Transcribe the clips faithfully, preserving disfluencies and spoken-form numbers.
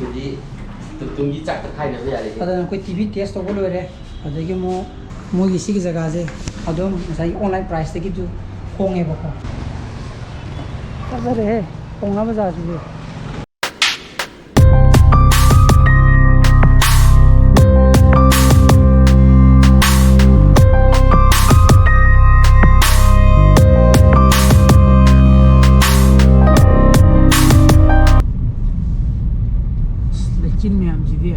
ꯑꯗꯨꯗꯤ ꯇꯨꯝ ꯇꯨꯝꯒꯤ ꯆꯥꯛꯇ ꯈꯥꯏꯅꯕ ꯌꯥꯔꯦ꯫ ꯑꯗꯨꯅ ꯑꯩꯈꯣꯏ ꯇꯤ ꯚꯤ ꯇꯦꯁ ꯇꯧꯕ ꯂꯣꯏꯔꯦ꯫ ꯑꯗꯒꯤ ꯑꯃꯨꯛ ꯃꯣꯏꯒꯤ ꯁꯤꯒꯤ ꯖꯒꯥꯁꯦ ꯑꯗꯨꯝ ꯉꯁꯥꯏꯒꯤ ꯑꯣꯟꯂꯥꯏꯟ ꯄ꯭ꯔꯥꯏꯁꯇꯒꯤꯁꯨ ꯍꯣꯡꯉꯦꯕꯀꯣ꯫ ꯐꯖꯔꯦꯍꯦ ꯄꯥꯎꯅꯥ ꯕꯖꯥꯔꯁꯤꯗꯤ꯫ ꯑꯁ, ꯂꯩꯆꯤꯟ ꯃꯌꯥꯝꯁꯤꯗꯤ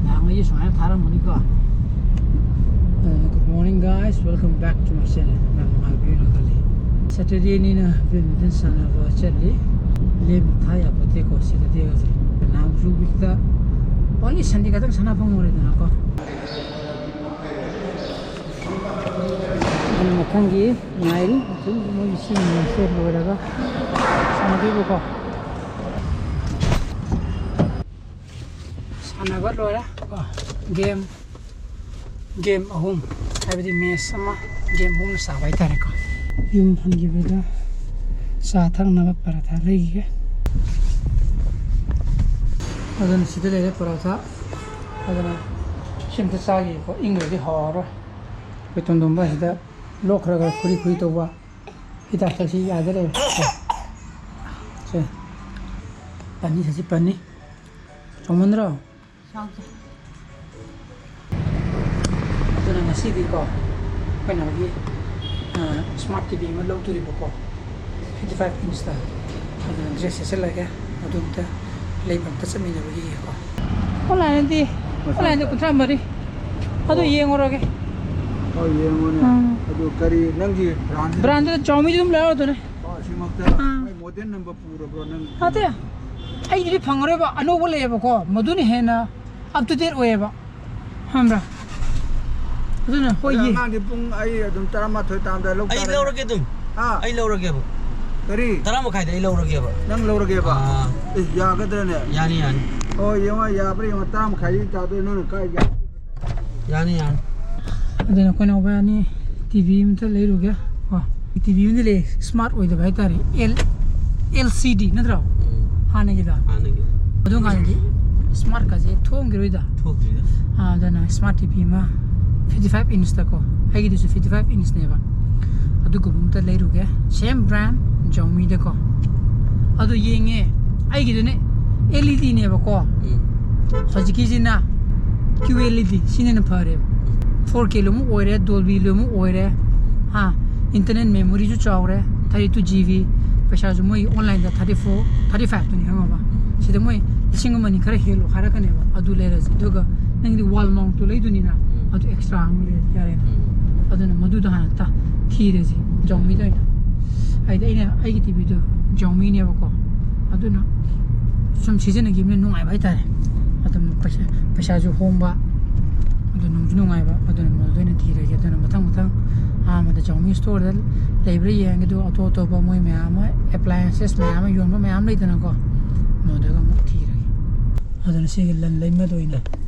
ꯅꯍꯥꯟꯉꯩꯗꯤ ꯁꯨꯃꯥꯏꯅ ꯊꯥꯔꯝꯒꯅꯤꯀꯣ꯫ Uh, good morning, guys, welcome back to my channel. ꯌꯥꯝ ꯅꯨꯡꯉꯥꯏꯕꯤꯔꯤꯅ ꯈꯜꯂꯤ꯫ ꯁꯦꯇꯔꯗꯦꯅꯤꯅ ꯕꯦꯗꯃꯤꯟꯇꯟ ꯁꯥꯟꯅꯕ ꯆꯠꯂꯤ꯫ ꯂꯦꯝꯅ ꯊꯥ ꯌꯥꯄꯣꯠꯇꯦꯀꯣ ꯁꯦꯇꯔꯗꯦꯒꯁꯦ꯫ ꯅꯍꯥꯟꯁꯨ ꯋꯤꯛꯇ ꯑꯣꯟꯂꯤ ꯁꯟꯗꯦ ꯈꯛꯇꯪ ꯁꯥꯟꯅ ꯐꯪꯉꯨꯔꯦꯗꯅꯀꯣ꯫ ꯑꯗꯨꯅ ꯃꯊꯪꯒꯤ ꯉꯥꯏꯔꯤ꯫ ꯃꯊꯪꯒꯤ ꯃꯣꯏꯒꯤ ꯁꯤ ꯃꯦꯠꯁꯁꯦ ꯂꯣꯏꯔꯒ ꯁꯥꯟꯅꯗꯣꯏꯕꯀꯣ꯫ ꯁꯥꯟꯅꯕ ꯂꯣꯏꯔꯦ ꯀꯣ꯫ ꯒꯦꯝ, ꯒꯦꯝ ꯑꯍꯨꯝ, ꯍꯥꯏꯕꯗꯤ ꯃꯦꯠꯁ ꯑꯃ, ꯒꯦꯝ ꯑꯍꯨꯝꯅ ꯆꯥꯕ ꯍꯥꯏꯇꯥꯔꯦꯀꯣ꯫ ꯌꯨꯝ ꯍꯟꯈꯤꯕꯗ ꯆꯥ ꯊꯛꯅꯕ ꯄꯔꯥꯊꯥ ꯂꯩꯈꯤꯒꯦ꯫ ꯑꯗꯨꯅ ꯁꯤꯗ ꯂꯩꯔꯦ ꯄꯔꯥꯊꯥ꯫ ꯑꯗꯨꯅ ꯁꯤ ꯑꯝꯇ ꯆꯥꯈꯤꯒꯦꯀꯣ, ꯏꯪꯈ꯭ꯔꯗꯤ ꯍꯥꯎꯔꯔꯣꯏ꯫ ꯑꯩꯈꯣꯏ ꯇꯣꯟꯗꯣꯝꯕ ꯑꯁꯤꯗ ꯂꯣꯛ ꯈꯔ ꯈꯔ ꯈꯨꯔꯤ ꯈꯨꯔꯤ ꯇꯧꯕ ꯍꯤꯗꯥꯛ ꯊꯛꯁꯤ ꯌꯥꯗ ꯂꯩꯔꯦ꯫ ꯁꯦ, ꯄꯟꯅꯤ ꯁꯤ ꯄꯟꯅꯤ꯫ ꯆꯥꯎꯃꯟꯗ꯭ꯔꯣ? ꯆꯥꯎꯗꯦ꯫ ꯑꯗꯨꯅ ꯉꯁꯤꯗꯤꯀꯣ ꯑꯩꯈꯣꯏꯅ ꯍꯧꯖꯤꯛ ꯁ꯭ꯃꯥꯔꯠ ꯇꯤ ꯚꯤ ꯑꯃ ꯂꯧꯗꯣꯔꯤꯕꯀꯣ, ꯐꯤꯐꯇꯤ ꯐꯥꯏꯚ ꯏꯟꯁꯇ꯫ ꯑꯗꯨꯅ ꯗ꯭ꯔꯦꯁ ꯁꯦꯠꯆꯜꯂꯒꯦ, ꯑꯗꯨ ꯑꯝꯇ ꯂꯩꯕ ꯑꯝꯇ ꯆꯠꯃꯤꯟꯅꯔꯨꯈꯤꯒꯦꯀꯣ꯫ ꯑꯣꯟꯂꯥꯏꯟꯗꯤ, ꯑꯣꯟꯂꯥꯏꯟꯗꯤ ꯀꯨꯟꯊ꯭ꯔꯥ ꯃꯔꯤ꯫ ꯑꯗꯨ ꯑꯣ꯫ ꯌꯦꯡꯉꯨꯔꯒꯦ꯫ ꯍꯣꯏ, ꯌꯦꯡꯉꯨꯅꯦ꯫ ꯎꯝ꯫ ꯑꯗꯨ ꯀꯔꯤ ꯅꯪꯒꯤ ꯕ꯭ꯔꯥꯟꯁꯤꯅ? ꯕ꯭ꯔꯥꯟꯗꯨꯗ ꯆꯥꯎꯃꯤꯗꯨ ꯑꯗꯨꯝ ꯂꯧꯔꯗꯨꯅꯦ꯫ ꯑꯣ, ꯑꯁꯤꯃꯛꯇ ꯑꯥ꯫ ꯃꯣꯏ ꯃꯣꯗꯦꯜ ꯅꯝꯕꯔ ꯄꯨꯔꯕ꯭ꯔꯣ ꯅꯪ? ꯅꯠꯇꯦ, ꯑꯩꯗꯨꯗꯤ ꯐꯪꯉꯔꯣꯏꯕ, ꯑꯅꯧꯕ ꯂꯩꯌꯦꯕꯀꯣ, ꯃꯗꯨꯅ ꯍꯦꯟꯅ ꯑꯞ ꯇꯨ ꯗꯦꯠ ꯑꯣꯏꯌꯦꯕ, ꯈꯪꯕ꯭ꯔꯥ? ꯑꯗꯨꯅ ꯍꯣꯏ, ꯑꯗꯣ ꯌꯦ-, ꯑꯉꯥꯡꯗꯤ ꯄꯨꯡ, ꯑꯩ ꯑꯗꯨꯝ ꯇꯔꯥꯃꯥꯊꯣꯏ ꯇꯥꯔꯝꯗꯥꯏ ꯂꯧ ꯑꯩ ꯇꯥꯔꯦ꯫ ꯂꯧꯔꯒꯦ ꯑꯗꯨꯝ꯫ ꯍꯥ? ꯑꯩ ꯂꯧꯔꯒꯦꯕ꯫ ꯀꯔꯤ? ꯇꯔꯥ ꯃꯈꯥꯏꯗ ꯑꯩ ꯂꯧꯔꯒꯦꯕ꯫ ꯅꯪ ꯂꯧꯔꯒꯦꯕ? ꯑꯥ꯫ ꯑꯦ, ꯌꯥꯒꯗ꯭ꯔꯅꯦ? ꯌꯥꯅꯤ, ꯌꯥꯅꯤ꯫ ꯍꯣꯏ, ꯌꯦꯡꯉꯣ, ꯌꯥꯕ꯭ꯔꯥ ꯌꯦꯡꯉꯣ, ꯇꯔꯥ ꯃꯈꯥꯏꯗꯤ ꯇꯥꯗꯣꯏ, ꯅꯪꯅ ꯀꯥꯏ ꯌꯥ-, ꯌꯥꯅꯤ, ꯌꯥꯅꯤ꯫ ꯑꯗꯨꯅ ꯑꯩꯈꯣꯏ ꯅꯥꯎꯕ ꯑꯅꯤ ꯇꯤ ꯚꯤ ꯑꯝꯇ ꯂꯩꯔꯨꯒꯦ꯫ ꯀꯣ, ꯇꯤ ꯚꯤ ꯑꯃꯗꯤ ꯂꯩ, ꯁ꯭ꯃꯥꯔꯠ ꯑꯣꯏꯗꯕ ꯍꯥꯏꯇꯥꯔꯦ꯫ ꯑꯦꯜ-, ꯑꯦꯜ ꯁꯤ ꯗꯤ ꯅꯠꯇ꯭ꯔꯣ? ꯎꯝ꯫ ꯍꯥꯟꯅꯒꯤꯗ꯫ ꯍꯥꯟꯅꯒꯤ꯫ ꯑꯗꯨ ꯀꯥꯟꯗꯗꯤ ꯁ꯭ꯃꯥꯔꯠꯀꯁꯦ ꯊꯣꯛꯑꯝꯈꯤꯔꯣꯏꯗ꯫ ꯊꯣꯛꯇ꯭ꯔꯤꯗ꯫ ꯑꯥ, ꯑꯗꯨꯅ ꯁ꯭ꯃꯥꯔꯠ ꯇꯤ ꯚꯤ ꯑꯃ ꯐꯤꯐꯇꯤ ꯐꯥꯏꯚ ꯏꯟꯁꯇꯀꯣ, ꯑꯩꯒꯤꯗꯨꯁꯨ ꯐꯤꯐꯇꯤ ꯐꯥꯏꯚ ꯏꯟꯁꯅꯦꯕ꯫ ꯑꯗꯨꯒꯨꯝꯕ ꯑꯝꯇ ꯂꯩꯔꯨꯒꯦ, ꯁꯦꯝ ꯕ꯭ꯔꯥꯟ ꯖꯥꯎꯃꯤꯗꯀꯣ꯫ ꯑꯗꯨ ꯌꯦꯡꯉꯦ, ꯑꯩꯒꯤꯗꯨꯅ ꯑꯦꯜ ꯏ ꯗꯤꯅꯦꯕꯀꯣ, ꯎꯝ꯫ ꯍꯧꯖꯤꯛꯀꯤꯁꯤꯅ ꯀ꯭ꯌꯨ ꯑꯦꯜ ꯏ ꯗꯤ, ꯁꯤꯅ ꯍꯦꯟꯅ ꯐꯔꯦꯕ꯫ ꯐꯣꯔ ꯀꯦ ꯂꯣꯏꯅꯃꯛ ꯑꯣꯏꯔꯦ, ꯗꯣꯜꯕꯤ ꯂꯣꯏꯅꯃꯛ ꯑꯣꯏꯔꯦ꯫ ꯍꯥ, ꯏꯟꯇꯔꯅꯦꯜ ꯃꯦꯃꯣꯔꯤꯁꯨ ꯆꯥꯎꯔꯦ, ꯊꯥꯔꯇꯤ ꯇꯨ ꯖꯤ ꯕꯤ꯫ ꯄꯩꯁꯥꯁꯨ ꯃꯣꯏ ꯑꯣꯟꯂꯥꯏꯟꯗ ꯊꯥꯔꯇꯤ ꯐꯣꯔ, ꯊꯥꯔꯇꯤ ꯐꯥꯏꯚꯇꯨꯅꯤ ꯈꯪꯉꯕ꯫ ꯁꯤꯗ ꯃꯣꯏ ꯂꯤꯁꯤꯡ ꯑꯃ ꯑꯅꯤ ꯈꯔ ꯍꯦꯜꯂꯣ ꯍꯥꯏꯔꯛꯀꯅꯦꯕ꯫ ꯑꯗꯨ ꯂꯩꯔꯁꯦ, ꯑꯗꯨꯒ ꯅꯪꯗꯤ ꯋꯥꯜ ꯃꯥꯎꯟꯠꯇꯣ ꯂꯩꯗꯣꯏꯅꯤꯅ, ꯎꯝ꯫ ꯑꯗꯨ ꯑꯦꯛꯁꯇ꯭ꯔꯥ ꯑꯃ ꯂꯩꯔꯁꯦ ꯌꯥꯔꯦꯅ꯫ ꯎꯝ꯫ ꯑꯗꯨꯅ ꯃꯗꯨꯗ ꯍꯥꯟꯅ ꯇ ꯊꯤꯔꯁꯤ, ꯖꯥꯎꯃꯤꯗ ꯑꯣꯏꯅ꯫ ꯍꯥꯏꯗꯤ ꯑꯩꯅ ꯑꯩꯒꯤ ꯇꯤ ꯚꯤꯗꯣ ꯖꯥꯎꯃꯤꯅꯦꯕꯀꯣ, ꯑꯗꯨꯅ ꯁꯨꯝ ꯁꯤꯖꯤꯟꯅꯈꯤꯕꯅ ꯅꯨꯡꯉꯥꯏꯕ ꯍꯥꯏꯇꯥꯔꯦ꯫ ꯑꯗꯨꯝ ꯄꯩꯁꯥ, ꯄꯩꯁꯥꯁꯨ ꯍꯣꯡꯕ, ꯑꯗꯨ ꯅꯨꯡꯁꯨ ꯅꯨꯡꯉꯥꯏꯕ꯫ ꯑꯗꯨꯅ ꯃꯗꯨꯗ ꯑꯣꯏꯅ ꯊꯤꯔꯒꯦ꯫ ꯑꯗꯨꯅ ꯃꯊꯪ ꯃꯊꯪ ꯑꯍꯥꯟꯕꯗ ꯖꯥꯎꯃꯤ ꯁ꯭ꯇꯣꯔꯗ ꯂꯩꯕ꯭ꯔꯥ ꯌꯦꯡꯉꯒꯦ, ꯑꯗꯨꯒ ꯑꯇꯣꯞ ꯑꯇꯣꯞꯄ ꯃꯣꯏ ꯃꯌꯥꯝ ꯑꯃ, ꯑꯦꯄ꯭ꯂꯥꯏꯌꯦꯟꯁꯦꯁ ꯃꯌꯥꯝ ꯑꯃ ꯌꯣꯟꯕ ꯃꯌꯥꯝ ꯂꯩꯗꯅꯀꯣ, ꯃꯗꯨꯗ ꯑꯃꯨꯛ ꯊꯤꯔꯒꯦ꯫ ꯑꯗꯨꯅ ꯁꯤꯒꯤ ꯂꯟ ꯂꯩꯃꯗ ꯑꯣꯏꯅ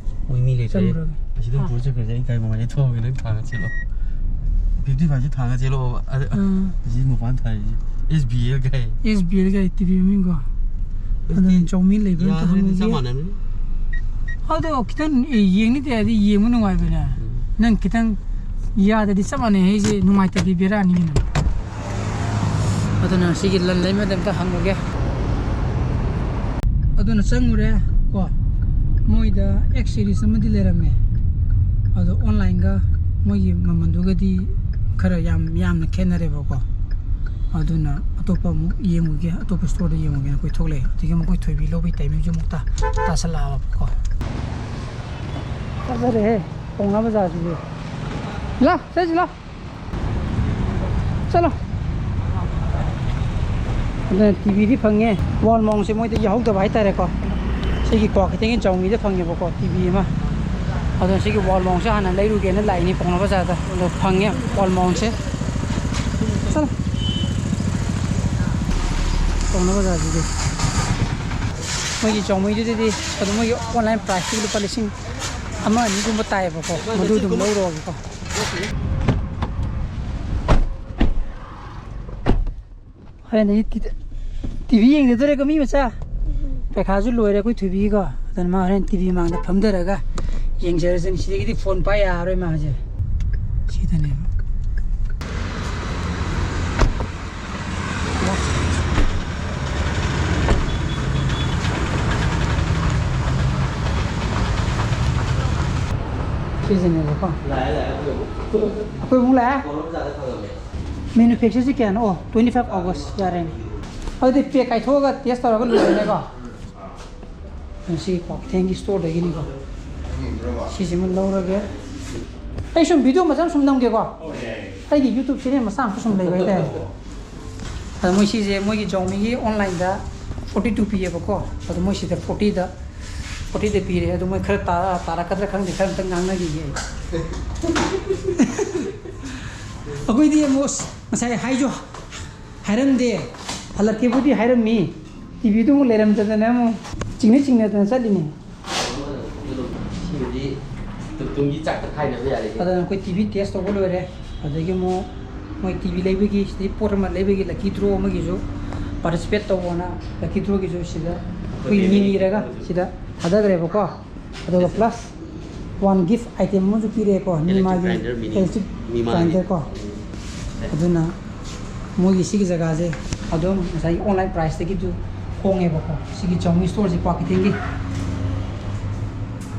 ꯃꯣꯏ ꯃꯤ ꯂꯩꯇ꯭ꯔꯦ꯫ ꯆꯠꯂꯨꯔꯒꯦ꯫ ꯑꯁꯤꯗ ꯍꯥ꯫ ꯄꯨꯔ ꯆꯠꯈ꯭ꯔꯁꯦ꯫ ꯑꯩ ꯒꯥꯔꯤ ꯃꯃꯥꯏꯗ ꯊꯣꯛꯑꯒꯦ, ꯅꯪ ꯊꯥꯡꯉ ꯆꯦꯜꯂꯣ꯫ ꯐꯤꯐꯇꯤ ꯐꯥꯏꯚꯁꯤ ꯊꯥꯡꯉ ꯆꯦꯜꯂꯛꯑꯣꯕ꯫ ꯑꯗ ꯑꯥ꯫ ꯑꯁꯤ ꯃꯄꯥꯟ ꯊꯥꯔꯤꯁꯤ ꯑꯦꯁ ꯕꯤ ꯑꯦꯜ ꯀꯥꯏ꯫ ꯑꯦꯁ ꯕꯤ ꯑꯦꯜꯒ ꯇꯤ ꯚꯤ ꯃꯃꯤꯡꯀꯣ꯫ ꯑꯗꯨꯅ ꯆꯥꯎꯃꯤ ꯂꯩꯕ꯭ꯔꯥ ꯑꯝꯇ ꯌꯥꯗ꯭ꯔꯦꯗ, ꯆꯞ ꯍꯪꯉꯨꯒꯦ꯫ ꯃꯥꯟꯅꯕꯅꯤ꯫ ꯑꯗꯣ ꯈꯤꯇꯪ, ꯑꯦ, ꯌꯦꯡꯅꯤꯡꯗꯦ ꯍꯥꯏꯗꯤ ꯌꯦꯡꯕ ꯅꯨꯡꯉꯥꯏꯕꯅꯦ꯫ ꯎꯝ꯫ ꯅꯪ ꯈꯤꯇꯪ ꯌꯥꯗꯗꯤ ꯆꯞ ꯃꯥꯟꯅꯩ, ꯑꯩꯁꯦ ꯅꯨꯡꯉꯥꯏꯇꯗꯤ ꯕꯦꯔꯥꯅꯤ ꯀꯩꯅꯣ꯫ ꯑꯗꯨꯅ ꯁꯤꯒꯤ ꯂꯟ ꯂꯩꯃꯗ ꯑꯝꯇ ꯍꯪꯉꯨꯒꯦ꯫ ꯑꯗꯨꯅ ꯆꯪꯉꯨꯔꯦ ꯀꯣ꯫ ꯃꯣꯏꯗ ꯑꯦꯛꯁ ꯁꯤꯔꯤꯁ ꯑꯃꯗꯤ ꯂꯩꯔꯝꯃꯦ, ꯑꯗꯣ ꯑꯣꯟꯂꯥꯏꯟꯒ ꯃꯣꯏꯒꯤ ꯃꯃꯜꯗꯨꯒꯗꯤ ꯈꯔ ꯌꯥꯝ ꯌꯥꯝꯅ ꯈꯦꯠꯅꯔꯦꯕꯀꯣ꯫ ꯑꯗꯨꯅ ꯑꯇꯣꯞꯄ ꯑꯃꯨꯛ ꯌꯦꯡꯉꯨꯒꯦ, ꯑꯇꯣꯞꯄ ꯁ꯭ꯇꯣꯔꯗ ꯌꯦꯡꯉꯨꯒꯦꯅ ꯑꯩꯈꯣꯏ ꯊꯣꯛꯂꯛꯑꯦ꯫ ꯑꯗꯒꯤ ꯑꯃꯨꯛ ꯑꯩꯈꯣꯏ ꯊꯣꯏꯕꯤ ꯂꯧꯕꯒꯤ ꯇꯥꯏꯃꯤꯡꯁꯨ ꯑꯃꯨꯛ ꯇꯥ-, ꯇꯥꯁꯜꯂꯛꯑꯕꯀꯣ꯫ ꯐꯖꯔꯦꯍꯦ, ꯄꯥꯎꯅꯥ ꯕꯖꯥꯔꯁꯤꯁꯨ꯫ ꯂꯥ, ꯆꯠꯁꯤ ꯂꯥ꯫ ꯆꯠꯂꯣ꯫ ꯑꯗꯨꯅ ꯇꯤ ꯚꯤꯗꯤ ꯐꯪꯉꯦ꯫ ꯋꯥꯜ ꯃꯥꯎꯟꯁꯦ ꯃꯣꯏꯗ ꯌꯥꯎꯍꯧꯗꯕ ꯍꯥꯏꯇꯥꯔꯦꯀꯣ꯫ ꯁꯤꯒꯤ ꯀ꯭ꯋꯥꯀꯩꯊꯦꯜꯒꯤ ꯆꯥꯎꯃꯤꯗ ꯐꯪꯉꯦꯕꯀꯣ, ꯇꯤ ꯚꯤ ꯑꯃ꯫ ꯑꯗꯨꯅ ꯁꯤꯒꯤ ꯋꯥꯜ ꯃꯥꯎꯟꯁꯦ ꯍꯥꯟꯅ ꯂꯩꯔꯨꯒꯦꯅ ꯂꯥꯛꯏꯅꯤ ꯄꯥꯎꯅꯥ ꯕꯖꯥꯔꯗ꯫ ꯑꯗꯣ ꯐꯪꯉꯦ ꯋꯥꯜ ꯃꯥꯎꯟꯁꯦ꯫ ꯆꯠꯂꯣ꯫ ꯄꯥꯎꯅꯥ ꯕꯖꯥꯔꯁꯤꯗꯤ꯫ ꯃꯣꯏꯒꯤ ꯆꯥꯎꯃꯤꯗꯨꯗꯗꯤ ꯑꯗꯨꯝ ꯃꯣꯏꯒꯤ ꯑꯣꯟꯂꯥꯏꯟ ꯄ꯭ꯔꯥꯏꯁꯇꯤ ꯂꯨꯄꯥ ꯂꯤꯁꯤꯡ ꯑꯃ ꯑꯅꯤꯒꯨꯝꯕ ꯇꯥꯏꯌꯦꯕꯀꯣ꯫ ꯃꯗꯨ ꯑꯗꯨꯝ ꯂꯧꯔꯣꯕꯀꯣ꯫ ꯍꯣꯔꯦꯟꯗꯤ ꯇꯤ-, ꯇꯤ ꯚꯤ ꯌꯦꯡꯅꯗꯣꯔꯦꯀꯣ ꯃꯤ ꯃꯆꯥ꯫ ꯄꯩꯈꯥꯁꯨ ꯂꯣꯏꯔꯦ ꯑꯩꯈꯣꯏ ꯊꯣꯏꯕꯤꯒꯤꯀꯣ꯫ ꯑꯗꯨꯅ ꯃꯥ ꯍꯣꯔꯦꯟ ꯇꯤ ꯚꯤ ꯃꯥꯡꯗ ꯐꯝꯊꯔꯒ ꯌꯦꯡꯖꯔꯁꯅꯤ꯫ ꯁꯤꯗꯒꯤꯗꯤ ꯐꯣꯟ ꯄꯥꯏ ꯌꯥꯔꯔꯣꯏ ꯃꯥꯁꯦ꯫ ꯁꯤꯗꯅꯦꯕ꯫ ꯁꯤꯁꯤꯅꯦꯕꯀꯣ꯫ ꯂꯥꯛꯑꯦ, ꯂꯥꯛꯑꯦ, ꯑꯩꯈꯣꯏ ꯑꯃꯨꯛ꯫ ꯑꯩꯈꯣꯏ ꯑꯃꯨꯛ ꯂꯥꯛꯑꯦ꯫ ꯀꯣꯂꯣꯝ ꯖꯥꯠꯇ ꯊꯥꯖꯜꯂꯦ꯫ ꯃꯦꯅꯨꯐꯦꯛꯆꯔꯁꯤ ꯀꯌꯥꯅꯣ? ꯑꯣ, ꯇ꯭ꯋꯦꯟꯇꯤ ꯐꯥꯏꯚ ꯑꯣꯒꯁ꯫ ꯌꯥꯔꯦꯅꯦ꯫ ꯑꯗꯨꯗꯤ ꯄꯦꯛ ꯀꯥꯏꯊꯣꯛꯑꯒ ꯇꯦꯁ ꯇꯧꯔꯒ ꯂꯣꯏꯔꯦꯅꯦꯀꯣ꯫ ꯁꯤ ꯀ꯭ꯋꯥꯀꯩꯊꯦꯜꯒꯤ ꯁ꯭ꯇꯣꯔꯗꯒꯤꯅꯤꯀꯣ꯫ ꯁꯤꯁꯤꯃ ꯂꯧꯔꯒꯦ꯫ ꯑꯩ ꯁꯨꯝ ꯚꯤꯗꯤꯑꯣ ꯃꯆꯥ ꯑꯃ ꯁꯨꯝ ꯅꯝꯒꯦꯀꯣ꯫ ꯑꯩꯒꯤ ꯌꯨꯇ꯭ꯌꯨꯕ ꯆꯦꯅꯦꯜ ꯃꯆꯥ ꯑꯃꯁꯨ ꯁꯨꯝ ꯂꯩꯕ ꯍꯥꯏꯇꯥꯔꯦ꯫ ꯑꯗꯣ ꯃꯣꯏ ꯁꯤꯁꯦ ꯃꯣꯏꯒꯤ ꯖꯥꯎꯃꯤꯒꯤ ꯑꯣꯟꯂꯥꯏꯟꯗ ꯐꯣꯔꯇꯤ ꯇꯨ ꯄꯤꯌꯦꯕꯀꯣ꯫ ꯑꯗꯣ ꯃꯣꯏ ꯁꯤꯗ ꯐꯣꯔꯇꯤꯗ, ꯐꯣꯔꯇꯤꯗ ꯄꯤꯔꯦ꯫ ꯑꯗꯣ ꯃꯣꯏ ꯈꯔ ꯇꯥ-, ꯇꯥꯔꯛꯀꯗ꯭ꯔꯥ ꯈꯪꯗꯦ, ꯈꯔ ꯑꯝꯇꯪ ꯉꯥꯡꯅꯈꯤꯒꯦ ꯑꯩ꯫ ꯑꯩꯈꯣꯏꯗꯤ ꯑꯃꯨꯛ ꯉꯁꯥꯏ ꯍꯥꯏꯁꯨ ꯍꯥꯏꯔꯝꯗꯦ, ꯍꯜꯂꯛꯀꯦꯕꯨꯗꯤ ꯍꯥꯏꯔꯝꯃꯤ, ꯇꯤ ꯚꯤꯗꯨ ꯑꯃꯨꯛ ꯂꯩꯔꯝꯗꯗꯅ ꯑꯃꯨꯛ ꯆꯤꯡꯅ ꯆꯤꯡꯅꯗꯅ ꯆꯠꯂꯤꯅꯦ꯫ ꯁꯤꯕꯨꯗꯤ ꯇꯨꯝ-, ꯇꯨꯝꯒꯤ ꯆꯥꯛꯇ ꯈꯥꯏꯅꯕ ꯌꯥꯔꯦ꯫ ꯑꯗꯨꯅ ꯑꯩꯈꯣꯏ ꯇꯤ ꯚꯤ ꯇꯦꯁ ꯇꯧꯕ ꯂꯣꯏꯔꯦ꯫ ꯑꯗꯒꯤ ꯑꯃꯨꯛ ꯃꯣꯏ ꯇꯤ ꯚꯤ ꯂꯩꯕꯒꯤ, ꯁꯤꯗꯩ ꯄꯣꯠ ꯑꯃ ꯂꯩꯕꯒꯤ ꯂꯛꯀꯤ ꯗ꯭ꯔꯣ ꯑꯃꯒꯤꯁꯨ ꯄꯥꯔꯇꯤꯁꯤꯄꯦꯠ ꯇꯧꯕꯅ ꯂꯛꯀꯤ ꯗ꯭ꯔꯣꯒꯤꯁꯨ ꯁꯤꯗ ꯑꯩꯈꯣꯏ ꯃꯤ ꯅꯤꯔꯒ ꯁꯤꯗ ꯊꯥꯗꯈ꯭ꯔꯦꯕꯀꯣ꯫ ꯑꯗꯨꯒ ꯄ꯭ꯂꯁ ꯋꯥꯟ ꯒꯤꯐ ꯑꯥꯏꯇꯦꯝ ꯑꯃꯁꯨ ꯄꯤꯔꯛꯑꯦꯀꯣ, ꯃꯤ ꯏꯂꯦꯛꯇ꯭ꯔꯤꯛ ꯃꯥꯒꯤ ꯒ꯭ꯔꯥꯏꯟꯗꯔ ꯃꯤꯅꯤ꯫ ꯏꯂꯦꯛꯇ꯭ꯔꯤꯛ ꯃꯤ ꯃꯥꯒꯤ꯫ ꯒ꯭ꯔꯥꯏꯟꯗꯔ ꯀꯣ꯫ ꯎꯝ꯫ ꯑꯗꯨꯅ ꯃꯣꯏꯒꯤ ꯁꯤꯒꯤ ꯖꯒꯥꯁꯦ ꯑꯗꯨꯝ ꯉꯁꯥꯏꯒꯤ ꯑꯣꯟꯂꯥꯏꯟ ꯄ꯭ꯔꯥꯏꯁꯇꯒꯤꯁꯨ ꯍꯣꯡꯉꯦꯕꯀꯣ꯫ ꯁꯤꯒꯤ ꯖꯥꯎꯃꯤ ꯁ꯭ꯇꯣꯔꯁꯦ ꯀ꯭ꯋꯥꯀꯩꯊꯦꯜꯒꯤ꯫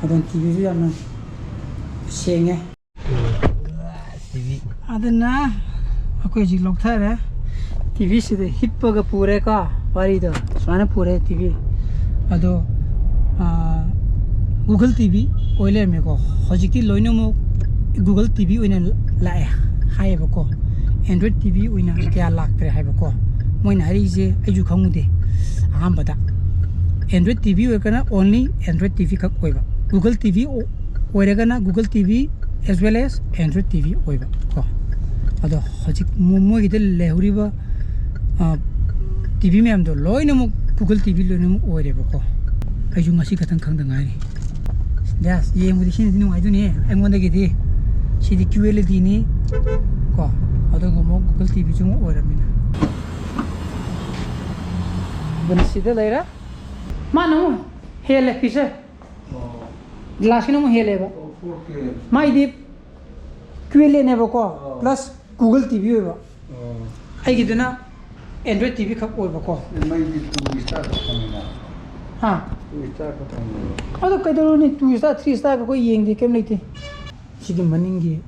ꯑꯗꯨꯅ ꯇꯤ ꯚꯤꯁꯨ ꯌꯥꯝꯅ ꯁꯦꯡꯉꯦ꯫ T V. ꯑꯗꯨꯅ ꯑꯩꯈꯣꯏ ꯍꯧꯖꯤꯛ ꯂꯧꯊꯔꯦ꯫ ꯇꯤ ꯚꯤꯁꯤꯗ ꯍꯤꯞꯄꯒ ꯄꯨꯔꯦꯀꯣ, ꯋꯥꯔꯤꯗꯣ ꯁꯨꯃꯥꯏꯅ ꯄꯨꯔꯦ ꯇꯤ ꯚꯤ꯫ ꯑꯗꯣ, ꯑꯥ, ꯒꯨꯒꯜ ꯇꯤ ꯚꯤ ꯑꯣꯏ ꯂꯩꯔꯝꯃꯦꯀꯣ꯫ ꯍꯧꯖꯤꯛꯇꯤ ꯂꯣꯏꯅꯃꯛ ꯒꯨꯒꯜ ꯇꯤ ꯚꯤ ꯑꯣꯏꯅ ꯂꯥꯛꯑꯦ ꯍꯥꯏꯌꯦꯕꯀꯣ꯫ ꯑꯦꯟꯗ꯭ꯔꯣꯏꯗ ꯇꯤ ꯚꯤ ꯑꯣꯏꯅ ꯀꯌꯥ ꯂꯥꯛꯇ꯭ꯔꯦ ꯍꯥꯏꯕꯀꯣ꯫ ꯃꯣꯏꯅ ꯍꯥꯏꯔꯛꯏꯁꯦ ꯑꯩꯁꯨ ꯈꯪꯉꯨꯗꯦ ꯑꯍꯥꯟꯕꯗ꯫ ꯑꯦꯟꯗ꯭ꯔꯣꯏꯗ ꯇꯤ ꯚꯤ ꯑꯣꯏꯔꯒꯅ only ꯑꯦꯟꯗ꯭ꯔꯣꯏꯗ ꯇꯤ ꯚꯤ ꯈꯛ ꯑꯣꯏꯕ꯫ ꯒꯨꯒꯜ ꯇꯤ ꯚꯤ ꯑꯣꯏꯔꯒꯅ Google T V as well as Android T V ꯑꯣꯏꯕ ꯀꯣ꯫ ꯑꯗꯣ ꯍꯧꯖꯤꯛ ꯃꯣ-, ꯃꯣꯏꯒꯤꯗ ꯂꯩꯍꯧꯔꯤꯕ, ꯑ, ꯇꯤ ꯚꯤ ꯃꯌꯥꯝꯗꯣ ꯂꯣꯏꯅꯃꯛ ꯒꯨꯒꯜ ꯇꯤ ꯚꯤ ꯂꯣꯏꯅꯃꯛ ꯑꯣꯏꯔꯦꯕꯀꯣ꯫ ꯑꯩꯁꯨ ꯉꯁꯤ ꯈꯛꯇꯪ ꯈꯪꯗ ꯉꯥꯏꯔꯤ꯫ ꯌꯦꯁ, ꯌꯦꯡꯕꯗꯤ ꯁꯤꯅꯗꯤ ꯅꯨꯡꯉꯥꯏꯗꯣꯏꯅꯦ ꯑꯩꯉꯣꯟꯗꯒꯤꯗꯤ꯫ ꯁꯤꯗꯤ ꯀ꯭ꯌꯨ ꯑꯦꯜ ꯏ ꯗꯤꯅꯤ ꯀꯣ, ꯑꯗꯨꯒ ꯑꯃꯨꯛ ꯒꯨꯒꯜ ꯇꯤ ꯚꯤꯁꯨ ꯑꯃꯨꯛ ꯑꯣꯏꯔꯕꯅꯤꯅ꯫ ꯑꯗꯨꯅ ꯁꯤꯗ ꯂꯩꯔꯦ꯫ ꯃꯥꯅ ꯑꯃꯨꯛ ꯍꯦꯜꯂꯦ ꯐꯤꯆꯔ꯫ ꯑꯣ ꯒ꯭ꯂꯥꯁꯀꯤꯅ ꯑꯃꯨꯛ ꯍꯦꯜꯂꯦꯕ꯫ ꯑꯣ ꯐꯣꯔ ꯀꯦ꯫ ꯃꯥꯏꯗꯤ ꯀ꯭ꯌꯨ ꯑꯦꯜ ꯑꯦꯅꯦꯕꯀꯣ, ꯑꯣ꯫ ꯄ꯭ꯂꯁ ꯒꯨꯒꯜ ꯇꯤ ꯚꯤ ꯑꯣꯏꯕ꯫ ꯑꯣ ꯑꯩꯒꯤꯗꯨꯅ ꯑꯦꯟꯗ꯭ꯔꯣꯏꯗ ꯇꯤ ꯚꯤ ꯈꯛ ꯑꯣꯏꯕꯀꯣ꯫ ꯃꯩꯗꯤ ꯇꯨ ꯏꯁꯇꯥꯔ ꯈꯛ ꯐꯪꯉꯤꯅ꯫ ꯍꯥ? ꯇꯨ ꯏꯁꯇꯥꯔ ꯈꯛ ꯐꯪꯉꯤ꯫ ꯑꯗꯣ ꯀꯩꯗꯧꯔꯨꯅꯤ, ꯇꯨ ꯏꯁꯇꯥꯔ ꯊ꯭ꯔꯤ ꯏꯁꯇꯥꯔꯒ ꯑꯩꯈꯣꯏ ꯌꯦꯡꯗꯦ, ꯀꯩꯝ ꯂꯩꯇꯦ꯫ ꯁꯤꯒꯤ ꯃꯅꯤꯡꯒꯤ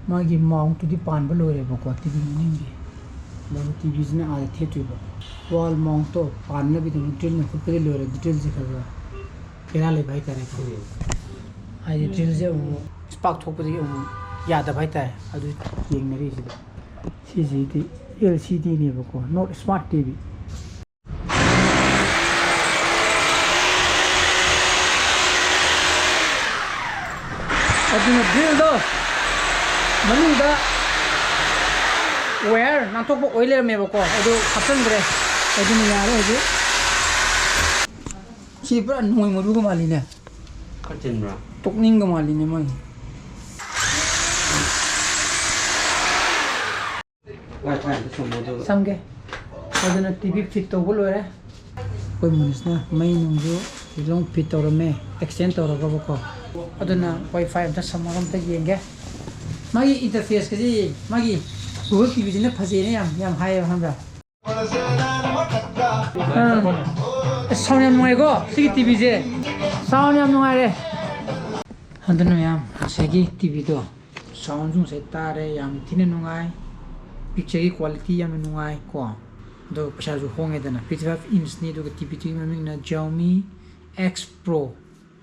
ꯃꯥꯒꯤ ꯃꯥꯎꯟꯇꯨꯗꯤ ꯄꯥꯟꯕ ꯂꯣꯏꯔꯦꯕꯀꯣ, ꯇꯤ ꯚꯤ ꯃꯅꯤꯡꯒꯤ꯫ ꯑꯗꯨꯒ ꯇꯤ ꯚꯤꯁꯤꯅ ꯑꯥꯗ ꯊꯦꯠꯇꯣꯏꯕ꯫ ꯋꯥꯜ ꯃꯥꯎꯟꯇꯣ ꯄꯥꯟꯅꯕꯤꯗꯃꯛ ꯗ꯭ꯔꯤꯜꯅ ꯍꯨꯠꯄꯗꯤ ꯂꯣꯏꯔꯦ, ꯗ꯭ꯔꯤꯜꯁꯦ ꯈꯔ ꯈꯔ ꯕꯦꯔꯥ ꯂꯩꯕ ꯍꯥꯏꯇꯥꯔꯦꯀꯣ꯫ ꯍꯥꯏꯗꯤ ꯗ꯭ꯔꯤꯜꯁꯦ ꯑꯃꯨꯛ ꯏꯁꯄꯥꯛ ꯊꯣꯛꯄꯗꯒꯤ ꯑꯃꯨꯛ ꯌꯥꯗꯕ ꯍꯥꯏꯇꯥꯔꯦ, ꯑꯗꯨ ꯌꯦꯡꯅꯔꯤꯁꯤꯗ꯫ ꯁꯤꯁꯤꯗꯤ L C ꯗꯤꯅꯦꯕꯀꯣ, not smart T V꯫ ꯑꯗꯨꯅ ꯗ꯭ꯔꯤꯜꯗꯣ ꯃꯅꯨꯡꯗ ꯋꯦꯌꯔ ꯅꯥꯟꯊꯣꯛꯄ ꯑꯣꯏ ꯂꯩꯔꯝꯃꯦꯕꯀꯣ, ꯑꯗꯨ ꯍꯥꯞꯆꯤꯟꯈ꯭ꯔꯦ꯫ ꯑꯗꯨꯅ ꯌꯥꯔꯦ ꯍꯧꯖꯤꯛ꯫ ꯁꯤ ꯄꯨꯔꯥ ꯅꯣꯡꯃꯩ ꯃꯔꯨꯒ ꯃꯥꯜꯂꯤꯅꯦ꯫ ꯈꯔ ꯆꯤꯟꯕ꯭ꯔꯥ? ꯇꯣꯛꯅꯤꯡꯒ ꯃꯥꯜꯂꯤꯅꯦ ꯃꯣꯏ꯫ ꯋꯥꯏ ꯐꯥꯏ ꯑꯝꯇ ꯁꯝꯃꯣ ꯑꯗꯨꯒ꯫ ꯁꯝꯒꯦ꯫ ꯑꯗꯨꯅ ꯇꯤ ꯚꯤ ꯐꯤꯠ ꯇꯧꯕ ꯂꯣꯏꯔꯦ꯫ ꯑꯩꯈꯣꯏ ꯃꯨꯅꯤꯁꯅ ꯃꯩ ꯅꯨꯡꯁꯨ ꯂꯣꯏ ꯐꯤꯠ ꯇꯧꯔꯝꯃꯦ, ꯑꯦꯛꯁꯇꯦꯟ ꯇꯧꯔꯒꯕꯀꯣ꯫ ꯑꯗꯨꯅ ꯋꯥꯏ ꯐꯥꯏ ꯑꯝꯇ ꯁꯝꯃꯒ ꯑꯝꯇ ꯌꯦꯡꯒꯦ꯫ ꯃꯥꯒꯤ ꯏꯟꯇꯔꯐꯦꯁꯀꯁꯤ, ꯃꯥꯒꯤ ꯒꯨꯒꯜ ꯇꯤ ꯚꯤꯁꯤꯅ ꯐꯖꯩꯅ ꯌꯥꯝ, ꯌꯥꯝ ꯍꯥꯏꯌꯦꯕ, ꯈꯪꯕ꯭ꯔꯥ? ꯑꯥ꯫ ꯑꯁ, ꯁꯥꯎꯟ ꯌꯥꯝ ꯅꯨꯡꯉꯥꯏꯀꯣ ꯁꯤꯒꯤ ꯇꯤ ꯚꯤꯁꯦ꯫ ꯁꯥꯎꯟ ꯌꯥꯝ ꯅꯨꯡꯉꯥꯏꯔꯦ꯫ ꯑꯗꯨꯅ ꯃꯌꯥꯝ, ꯉꯁꯥꯏꯒꯤ ꯇꯤ ꯚꯤꯗꯣ ꯁꯥꯎꯟꯁꯨ ꯉꯁꯥꯏ ꯇꯥꯔꯦ, ꯌꯥꯝ ꯊꯤꯅ ꯅꯨꯡꯉꯥꯏ꯫ ꯄꯤꯛꯆꯔꯒꯤ ꯀ꯭ꯋꯥꯂꯤꯇꯤ ꯌꯥꯝꯅ ꯅꯨꯡꯉꯥꯏ ꯀꯣ꯫ ꯑꯗꯨꯒ ꯄꯩꯁꯥꯁꯨ ꯍꯣꯡꯉꯦꯗꯅ, ꯐꯤꯐꯇꯤ ꯐꯥꯏꯚ ꯏꯟꯁꯅꯤ꯫ ꯑꯗꯨꯒ ꯇꯤ ꯚꯤꯗꯨꯒꯤ ꯃꯃꯤꯡꯅ Xiaomi X Pro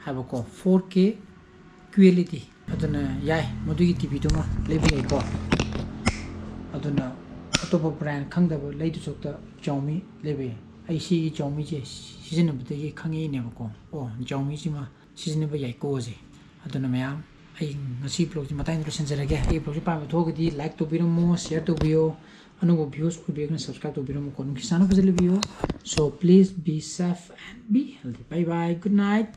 ꯍꯥꯏꯕꯀꯣ, four K Q L E D. ꯑꯗꯨꯅ ꯌꯥꯏ, ꯃꯗꯨꯒꯤ ꯇꯤ ꯚꯤꯗꯨꯃ ꯂꯩꯕ ꯌꯥꯏꯀꯣ꯫ ꯑꯗꯨꯅ ꯑꯇꯣꯞꯄ ꯕ꯭ꯔꯥꯟ ꯈꯪꯗꯕ ꯂꯩꯗꯨ ꯁꯔꯨꯛꯇ Xiaomi ꯂꯩꯕ ꯌꯥꯏ꯫ ꯑꯩ ꯁꯤꯒꯤ Xiaomiꯁꯦ ꯁꯤꯖꯤꯟꯅꯕꯗꯒꯤ ꯈꯪꯉꯛꯏꯅꯦꯕꯀꯣ꯫ ꯑꯣ, Xiaomiꯁꯤꯃ ꯁꯤꯖꯤꯟꯅꯕ ꯌꯥꯏꯀꯣꯁꯦ꯫ ꯑꯗꯨꯅ ꯃꯌꯥꯝ, ꯑꯩ ꯉꯁꯤ ꯕ꯭ꯂꯣꯒꯁꯤ ꯃꯇꯥꯡꯗ ꯂꯣꯏꯁꯤꯟꯖꯔꯒꯦ꯫ ꯑꯩꯒꯤ ꯕ꯭ꯂꯣꯒꯁꯤ ꯄꯥꯝꯕ ꯊꯣꯛꯑꯒꯗꯤ ꯂꯥꯏꯛ ꯇꯧꯕꯤꯔꯝꯃꯣ, ꯁꯤꯌꯔ ꯇꯧꯕꯤꯌꯣ꯫ ꯑꯅꯧꯕ ꯚ꯭ꯌꯨꯁ ꯑꯣꯏꯕꯤꯔꯒꯅ ꯁꯕꯁꯀ꯭ꯔꯥꯏꯕ ꯇꯧꯕꯤꯔꯝꯃꯨꯀꯣ꯫ ꯅꯨꯡꯁꯤ ꯆꯥꯟꯅ ꯐꯖꯅ ꯂꯩꯕꯤꯌꯨ꯫ So please be safe and be healthy. Bye bye. Good night.